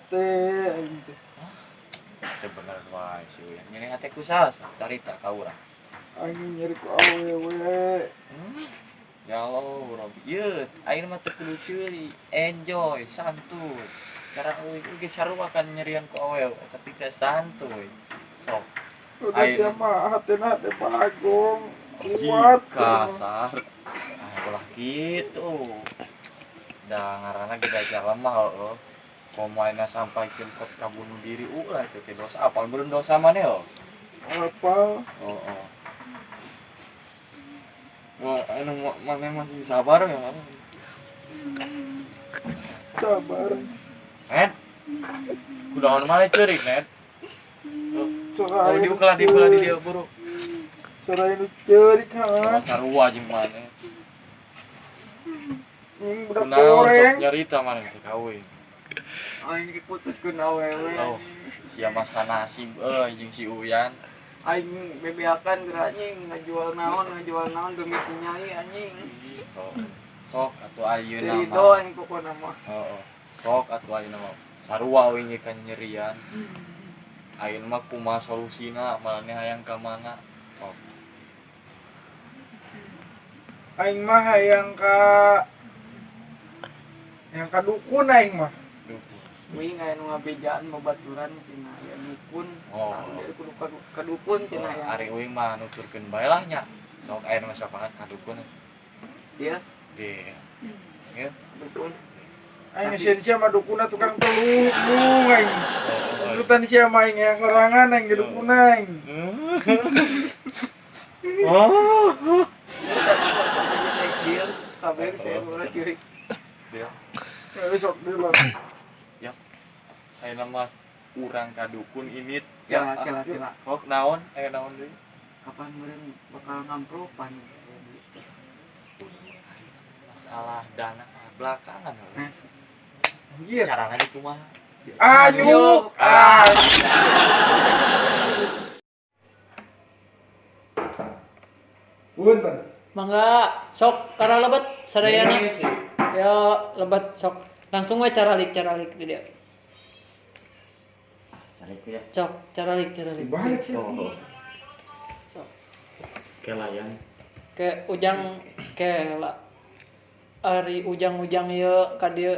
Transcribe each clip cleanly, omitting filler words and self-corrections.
hate aing teh. Teu bener wae si Uyan. Nyeri hate ku saha sok carita ka urang. Aing nyeri ku awewe. Ya Allah, Robbi. Ieu aing mah teu kudu ceuli, enjoy, santuy. Cara euy ge sarua kan nyerian ku awewe, tapi ke santuy. Sok. Udah Aing sia mah hatena hate bagong. Kuat. Kasar. Ah, ulah kitu. Da ngaranna ge da lemah heueuh. Komaina sampaikeun kot ka bunuh diri ulah teh teh dosa apal meureun dosa maneh heuh. Apa? Heeh. Wah, anu maneh masih sabar ya? Sabar. Net. Kunaon maneh ceurik, Net? Sora Oh, diukelah diukelah di dieu buru. Sora nu ceurik ha. Sarua jeung maneh. Budak Kunaon sok goreng. nyarita maneh teh ka euy. Aing diputuskeun awewe. Oh, sia masa nasib euy jeung si Uyan. Aing bebeakan geura anjing ngajual naon demi si Nyai anjing. Oh, sok atuh ayeuna Ridho mah. anjing pokona mah. Heeh. Sok atuh ayeuna mah. Sarua euy kan nyerian. Ayeuna mah kumaha solusina, maraneh hayang ka mana? Sok. Aing mah hayang ka dukun aing mah. Dukun. Uing aya nu ngabejaan babaturan cenah aya dukun. Oh. Dari kudu ka dukun cenah aya. Ari euy mah nuturkeun bae lah nya. Sok aya nu sapakat ka dukun. Iya, Deh. Ya. dukun. Aing sieun sia mah dukunna tukang teluk mung aing. Urutan sia mah aing yang sorangan aing ge dukun aing. Oh. Deal, kabeh saya ulah ceurik. Dia. Besok deal. Ya. Ayeuna mah urang ka dukun ini. Ya, kela kela. Oh, naon? Aya naon deui? Kapan meureun bakal ngampropan? Masalah dana belakangan. Nah, Iya. Carana di kumaha? Anyuk. Ah. Punten. Mangga sok kara lebet sadayana. Yo lebet sok. Langsung we caralik caralik di dieu. Calik ya. Sok caralik caralik. Balik sih. Oh. Sok. Kelayan. Ke ujang ke la. Ari ujang-ujang ieu ka dieu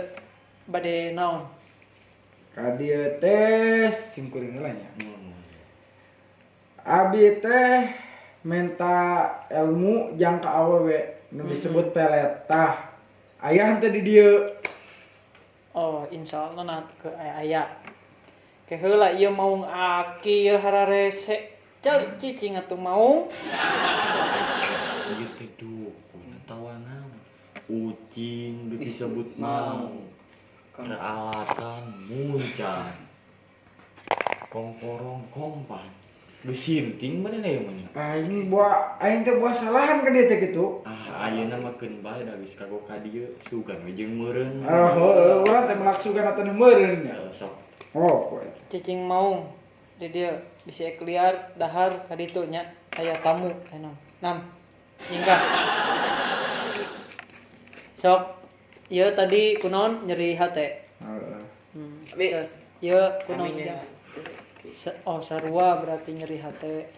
bade naon? Ka dieu teh simkuring heula nya. Abi teh minta ilmu jang ka awewe nu disebut peletah. Aya henteu di dieu. Oh, insyaallah nah ke aya. Ke heula ieu maung aki ieu hararese. Calik cicing atuh maung. Ieu teh dukun atawa naon? Ucing geus disebut maung. Peralatan muncan. Kongkorong kompan. Geus sinting maneh ieu mah nya. Aing buah aing teh buah salahan ka dieu teh kitu. Ah, ayeuna mah keun bae da geus kagok ka dieu sugan we jeung meureun. Ah, heueuh urang teh melak sugan atuh nu meureun nya. Sok. Oh, poe. Cicing maung di dieu bisi liar dahar ka ditu nya aya tamu aya nam. Nyingkah. Sok ieu tadi kunaon nyeri hate. Heeh. Tapi ieu kunaon nya. Oh, sarua berarti nyeri hate.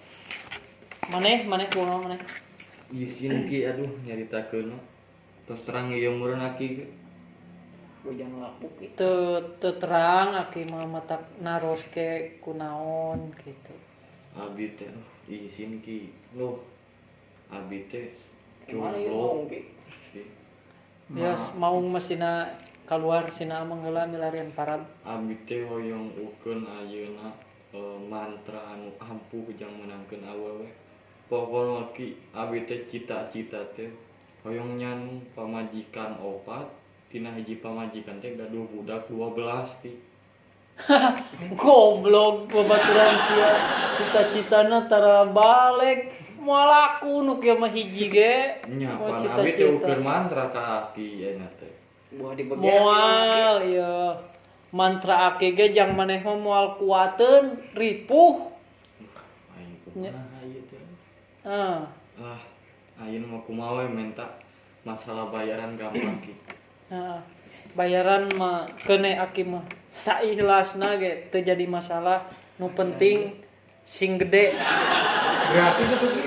Maneh maneh kunaon maneh? Isin ki aduh nyaritakeun. Tos terang ieu meureun aki ge. Ujang lapuk ki. Teu terang aki mah matak naros ke kunaon gitu. Abi teh isin ki. Loh. Abi teh Kumaha ieu jomblo. maung ki? Ya maung mah sina kaluar sina ameng heula milarian parab. Abi teh hoyong ukeun ayeuna mantra anu ampuh jang meunangkeun awewe. Pokona ki abi teh cita-cita teh hoyong nyanu pamajikan opat tina hiji pamajikan teh gaduh budak 12 ti. Goblok babaturan sia cita-citana tara balik moal laku nu kieu mah hiji ge. Nya Moal pan abi teh ukeun mantra ka aki ayeuna teh. Buah dibegean Moal ieu mantra aki ge jang maneh mah moal kuateun ripuh. Aing kumaha ieu teh? Ah, Ah, ayeuna mah kumaha we menta masalah bayaran gampang ki. heeh. Bayaran mah keun aki mah saikhlasna ge teu jadi masalah, nu penting sing gede. Gratis atuh, Ki.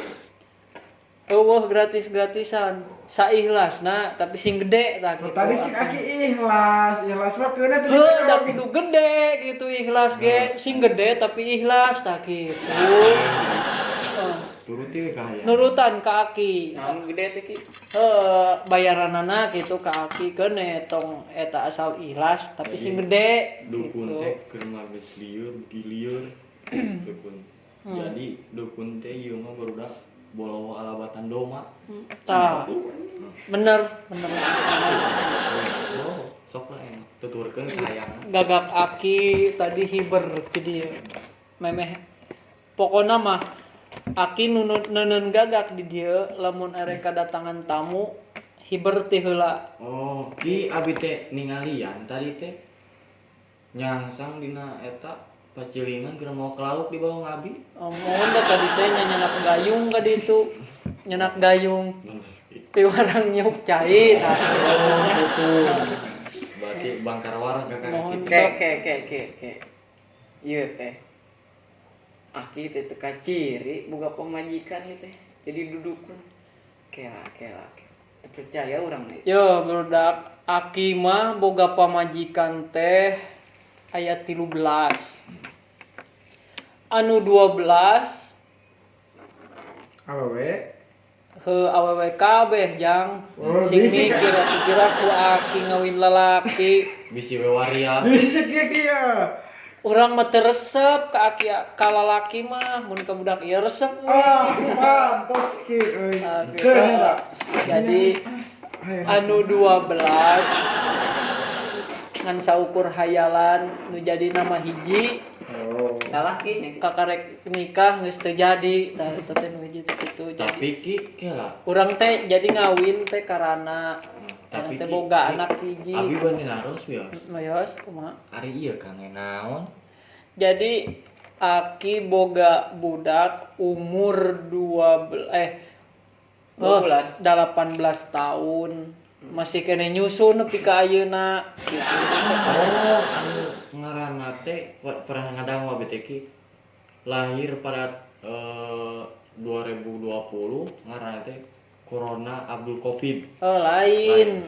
Euweuh gratis-gratisan, saikhlasna tapi sing gede tah Tuh, gitu. tadi cik aki ikhlas, ikhlas mah keun atuh. Heuh, da kudu gede gitu ikhlas ge, sing gede tapi ikhlas tah gitu. Heeh. Turuti we ka hayang. Nurutan ka aki. Naon gede teh, Ki? Heuh, bayaranana gitu ka aki keun tong eta asal ikhlas tapi sing gede Dukun gitu. teh keur mah geus lieur, beuki lieur dukun. Jadi dukun teh ieu mah barudak boloho alabatan doma. Tah. Bener, bener. Oh, sok lah emang tuturkeun ka hayang. Gagak aki tadi hiber jadi memeh pokona mah aki nunut neuneun gagak di dieu lamun erek kadatangan tamu hiber ti heula. Oh, Ki, abi teh ningalian tadi teh nyangsang dina eta pacilingan keur mau ke lauk di bawah abi. Oh, mohon da tadi teh nyanyak gayung ka ditu. Nyenak gayung. Piwarang nyiuk cai tah. Oh, gitu. Berarti bangkar warah kakak Mohon. kita. Ke ke ke ke ke. Ieu teh. Aki teh teu kaciri boga pamajikan ieu teh. Jadi dudukun. Kela kela. Teu percaya urang nih. Yo, barudak aki mah boga pamajikan teh aya 13. Anu 12 Awewe. Heuh, awewe kabeh jang. Oh, Sing bisi mikir atuh kira ku aki ngawin lalaki. Bisi we waria. Bisa kieu kieu. Urang mah teu resep ka aki ka lalaki mah, mun ka budak ieu resep we. Ah, pantes ki euy. Ah, gitu. Keun eta. Jadi anu 12 ngan saukur hayalan nu jadi nama hiji. Oh. Salah Ki nya. Kakarek nikah geus teu jadi tah eta teh nu hiji teh kitu. Jadi Tapi Ki kela. urang teh jadi ngawin teh karana Tapi teh Ki, boga Ki, anak hiji. Abi bani naros wios. Mayos kumaha? Ari ieu kange naon? Jadi aki boga budak umur 12 Dua bulan. 18 tahun. Masih kene nyusu nepi ka ayeuna gitu. Oh, anu ngaranna teh pernah ngadangu abi teh Ki. Lahir pada 2020 ngaranna teh Corona Abdul Covid. Oh, lain.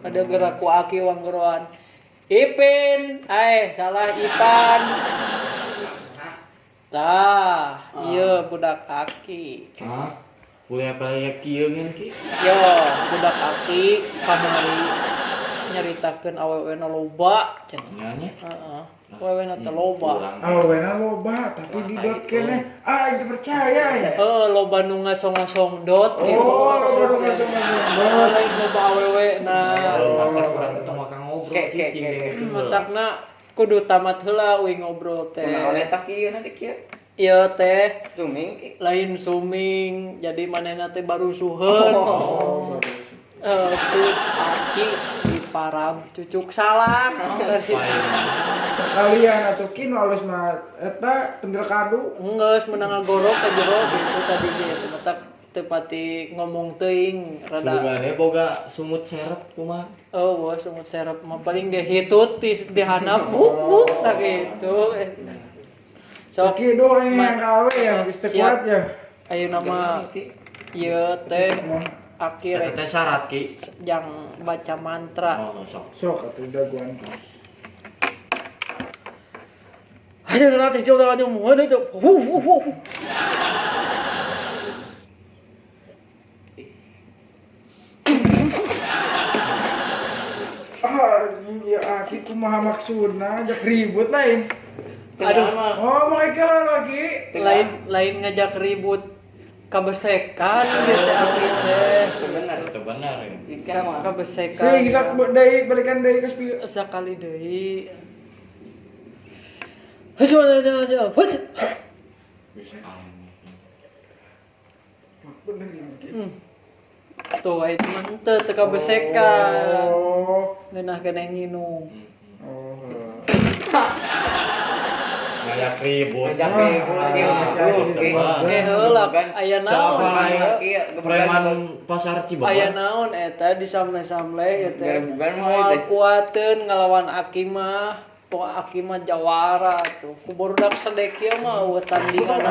Ada gerak ku aki wanggeroan. Ipin, salah Ipan. Tah, iya budak aki. Hah? Kuliah pelaya kieu ngeun Ki? Yo, budak aki kamari nyaritakeun awewena loba cenah. Nya nya. Heeh. Awewena teh loba. Awewena loba tapi di dot keneh. Ah, itu percaya ya. Heuh, loba nu ngasong-ngasong dot gitu. Oh, loba nu ngasong-ngasong dot. Lain loba awewe na. Matak urang teh makan ngobrol Ke, ke, cicing ke, deh. ke. Matakna kudu tamat heula uing ngobrol teh. Kunaon eta Ki ieu na kieu? Ieu teh Suming Ki. lain suming, jadi manehna teh baru suheun. Oh, Tuh aki diparab cucuk salam. Sekalian atuh ki nu alus mah eta pentil kadu. Enggeus menang ngagorok ka jero gitu tadi ge teu matak teu pati ngomong teuing rada. Sugane boga sumut serep kumaha? Oh, wah, sumut serep mah paling ge hitut di handap buk tak gitu. Sok Ki do ini yang kawe ya, geus teu Siap. kuat ya. Ayeuna mah ieu teh aki Eta rek teh syarat Ki. jang baca mantra. Oh, sok. Sok atuh daguan ki. Ayo nanti jauh lagi mau itu hu hu hu. Ah, iya aki kumaha maksudna ajak ribut lain. Aduh. Oh, mau iklan lagi. Lain lain ngajak ribut kabesekan gitu aki teh. Bener. Itu benar ya. Jika mah Kabesekan. Sing sok deui balikan deui ke spion. Sekali deui. Bisa aneh. Bener ini. Tuh aya mah henteu teu kabesekan. Oh. Ngeunah keneh nginum. Oh. Nah, Ngajak ribut. Ngajak ribut ieu mah. Duh, Ki. Ke heula aya naon Apa? aya. Ki, gebugan. Preman pasar Cibogo. Aya naon eta disamle-samle ieu teh. Gerebugan mah Moal teh. kuateun ngalawan aki mah. Pokok aki mah jawara tuh. Ku barudak sedek ieu mah euweuh tandingan.